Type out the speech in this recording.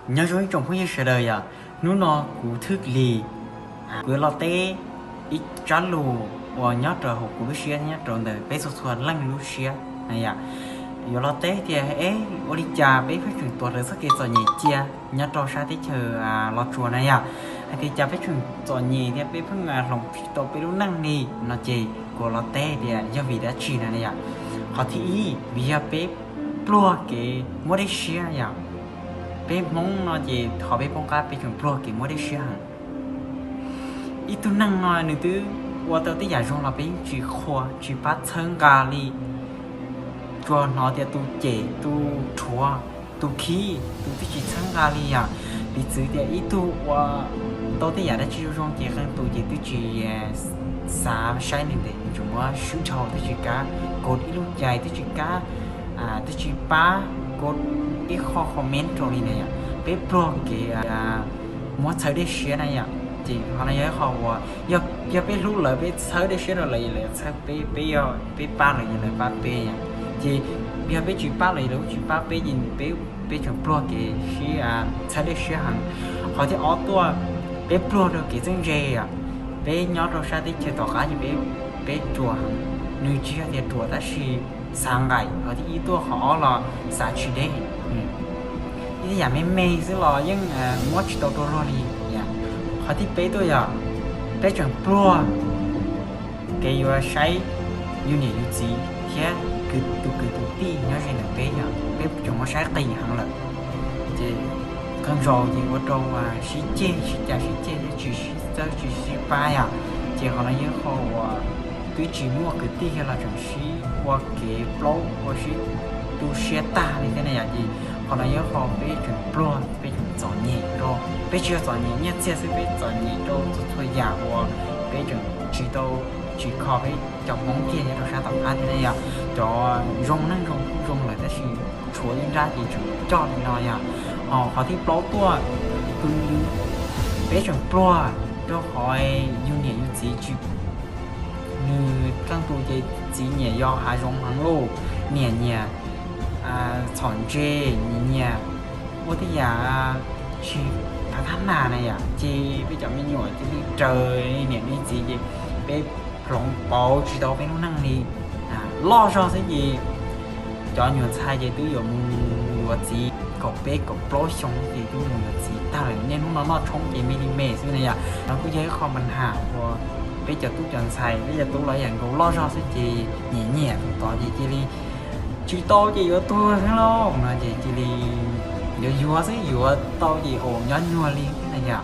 Nyob zoo ib tsoom phooj ywg sawv daws yom, hnub no kuv Thwj Lis, kuv yuav los teb ib tsab lus uas nyob rau hauv kuv lub siab, nyob rau ntawm peb txhua txhua leej lub siab na yom. Yuav los teb tias, eb, ua li cas peb pheej tseem tuag rawv txoj kev txom nyem cia nyob rau sab teb chaws Los Tsuas na yom? Hais tias cas peb tseem txom nyem thiab peb pheej hloov tsis tau peb lub neej li no ces kuv los teb tias yog vim dab tsi na yom. Qhov thib ib, vim yog peb pluag kev muab dej siab yom. Peb Hmoob no ces qhov peb poob qab peb tseem pluag kev muab dej siab heev. Ib tug neeg no nws twb ua tau tej yam zoo los peb yeej tsis qhuas tsis pab txhawb nqa li. Tsuas hnov tias tus cem, tus rhuav, tus khib, tus twb tsis txhawb nqa li yom. Piv txwv tias ib tug ua tau tej yam dab tsi zoo zoo ces qee tus ces twb tsis xav saib li ntawd, tseem muab swb dhau, twb tsis kam kov ib lub cai, twb tsis kam, twb tsis pab kov ib qho comment rau li na yom. Peb pluag kev muab txhawb dej siab na yom. Ces qhov no yog ib qho uas yog peb hlub lawv, peb txhawb dej siab rau lawv, lawv txhawb peb, peb pab lawv, lawv pab peb yom. Ces yog peb tsis pab lawv, lawv tsis pab peb ces peb, peb tseem pluag kev sib txhawb dej siab heev. Qhov thib ob tuaj, peb pluag rau kev txawj ntse yom. Peb nyob rau sab teb chaws tom qab ces peb, peb ruam heev, nws tsis yog tias ruam tab sis xav nqaim. Qhov thib ib tuaj, qhov ob los xav tsis deb. Ib yam me me xwb los yeej muab tsis tau rau luag li. Qhov thib peb tuaj yog peb tseem pluag kev yuav saib yus niam yus txiv thiab tus kwv tus tij nyob ze ntawm peb yom, peb tseem muab saib qis heev lawm. Ces qee zaus ces ua rau sib ceg, sib cav sib ceg thiab tsis sib txawb tsis sib pab yom. Ces qhov no yog qhov uas twb tsis muaj kwv tij los tseem sib ua kev plaub ua sib tu siab tag li thiab na yom. Ces qhov no yog qhov peb tseem pluag, peb tseem txom nyem rau, peb tsis yog txom nyem nyiaj txiag xwb, peb txom nyem rau txhua txhua yam uas peb tseem tsis tau, tsis kho peb cov Hmoob kiag nyob rau sab tom qab thiab na yom. Cov zoo neej zoo kuj zoo lawm tab sis tshuav ib nrab ces tseem coj li no yom. Ho qhov thib plaub tuaj, peb tseem pluag rau qhov yus niam yus txiv tsis, nws qee tus ces txiv nyiam yos hav zoov heev lauj, niam nyiam txhom ntse, nyiam ua tej yam tsis thab nas na yom. Ces peb cov me nyuam cia li raws niam li txiv ces peb hloov pauv tsis tau peb lub neej li. Loj zog xwb ces cov nyuam ntxhais ces twb yuav mus yuav txiv, kaum peb kaum plaub xyoo ces twb mus yuav txiv tag lawm. Niaj hnub no noj tshoob ces me li me xwb na yom. No kuj yog ib qho mas ham uas peb cov tub cov ntxhais, peb cov tub los yam nkaus, loj zog xwb ces nyiam nyiam tus tod ces cia li tsis tau ces yuav tuag xwb lauj no ces cia li yuav yuav xwb, yuav tau ces ua nyob nyuag li na yom.